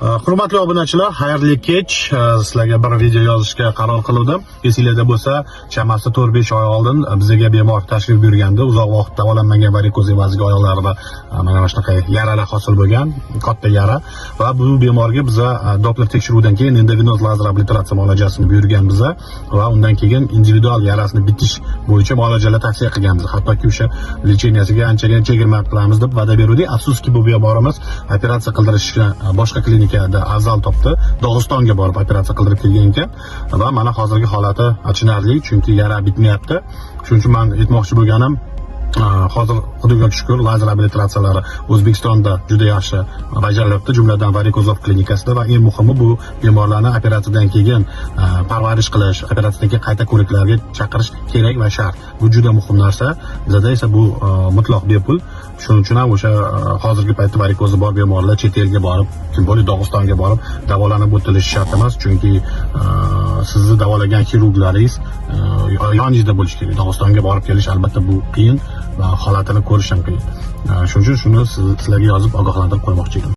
Hurmatli obunachilar, xayrli kech. Sizlarga bir video yozishga qaror qildim. Esinglarda bo'lsa, chamasi 4-5 oy oldin bizga bemor tashrif buyurgandi. Uzoq vaqt davolanmagan varikoz evaziga oyoqlarida mana shunaqa yaralar hosil bo'lgan, katta yara, va bu bemorga biza Doppler tekshiruvdan keyin endovenoz lazer obliteratsiya muolajasini buyurgan biza va undan keyin individual yarasini bitish bo'yicha muolajalar tavsiya qilganmiz. Hattoki o'sha лечения siga anchagina chegirma qilamiz deb va'da beruvdik. Afsuski, bu bemorimiz operatsiya qildirishni boshqa klinikada afzal topdi. Dog'istonga borib operatsiya qildirib kelgan ekan va mana hozirgi holati achinarli, chunki yara bitmayapti. Shuning uchun man aytmoqchi bo'lganim, hozir, Xudoga shukur, lazer obliteratsiyalari O'zbekistonda juda yaxshi bajarilyapti, jumladan Varikozov klinikasida, va eng muhimi, bu bemorlarni operatsiyadan keyin parvarish qilish, operatsiyadan keyin qayta ko'riklarga chaqirish kerak va shart. Bu juda muhim narsa. Bizada esa bu mutlaq bepul. Shuning uchun ham o'sha hozirgi paytda varikozi bor bemorlar chet elga borib, тем более Dog'istonga borib davolanib o'tilishi shart emas, chunki sizni davolagan xirurglaringiz yoningizda bo'lishi kerak. Dog'istonga borib kelish, albatta, bu qiyin va holatini ko'rish ham qiyin. Shuning uchun shuni sizlarga yozib ogohlantirib qo'ymoqchi edim.